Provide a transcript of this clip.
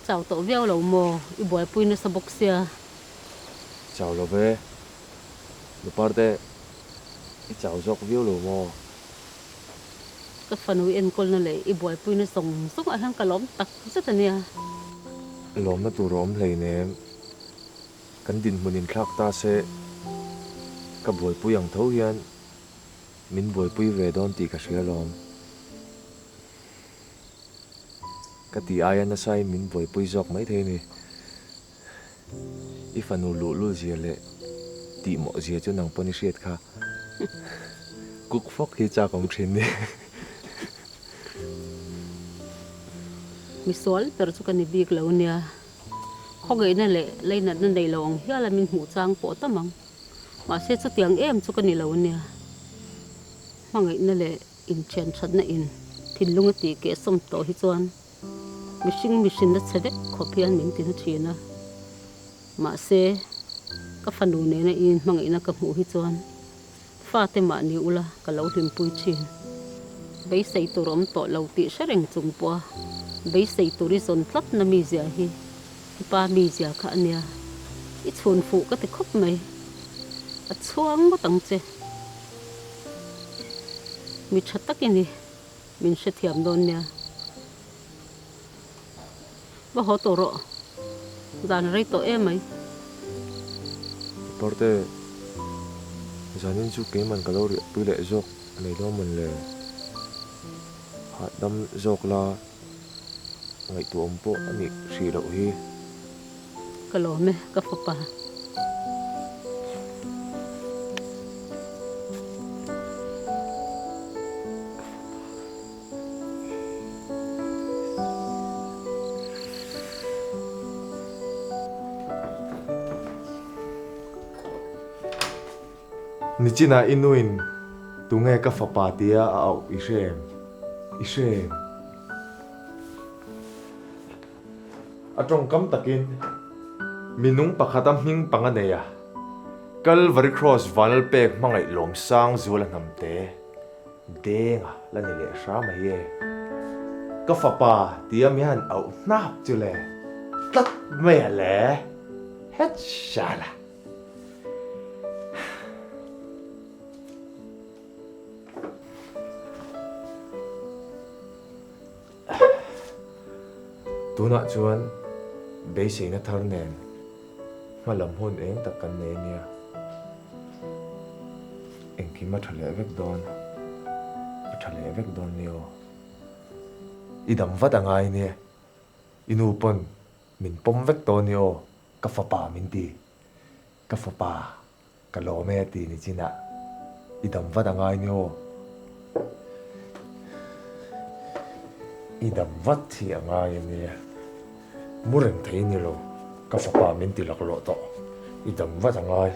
chau tawh viau lo maw? I buaipui nasa bawk sia. Chau lo ve. Nuparte, i chau zawk viau lo maw? Ka fanu i enkawlna leh i buaipuina zawng zawngah hian ka lawm tak zet a nia. Lawmna tur a awm hleinem. Kan dinhmun inthlak ta se, ka buaipui ang tho hian min buaipui ve dawn tih ka hria alawm. Ka tih aia nasain min buaipui zawk maithei a ni. I fanu luhlul zia leh tihmawh zia chu nang pawn i hriat kha. Cook fawk hi chak awm thin ni. Misual ber chu ka ni bik lo nia. Khawngaihtna leh leinatna nei lo ang hiala min hmuh chang pawh tam ang. Mahse chutiang em chu ka ni lo nia. Hmangaihna leh inthian thatna in thinlung a tih keh sawm tawh hi chuan mihring mihrinna chhe vek khawp hian min ti na thin a. Mahse ka fanu nena i inhmangaihna ka hmuh hi chuan fate mahni ula ka lo hlimpui thin. Beisei tur awm tawh lo tih hre reng chung pawha beisei tur i zawn tlatna mizia hi i pa mizia kha a nia. I chhun fuh ka ti khawp mai. A chhuang ngawt ang che. Mi tha tak i ni, min hrethiam dawn nia. Va haw tawh rawh, zan rei tawh em mai. Parte, zanin chu keiman ka lo riahpui leh zawk mai dawn mawn le? Hahdam zawk la ngaihtuahawm pawh a nih hrih loh hi. Ka lawm e, ka fapa. Nichinah i nuin tunge ka fapa tia a auh i hre em? I hre em? A tawngkam takin minung pakhata hming panga nei a, Calvary Cross Vanlalpek hmangaih lawmsang zuala hnamte. Denga la ni leh hram a hi e. Ka fapa tia mi han auh hnap chu le tlat mai a le. Het shala. Tunah chuan beiseina thar nen hma lam hun eng tak kan nei a nia. Engkim a tha leh vek dawn, a tha leh vek dawn nia aw. I dam vat a ngai nia, i nu pawn min pawm vek tawh nia aw, ka fapa min ti, ka fapa ka lawm e a ti ni chinah i dam vat a ngai nia aw. I dam vat hi a ngai a nia, mu reng thei ni lo, ka fapa min ti laklawh tawh, i dam vat a ngai.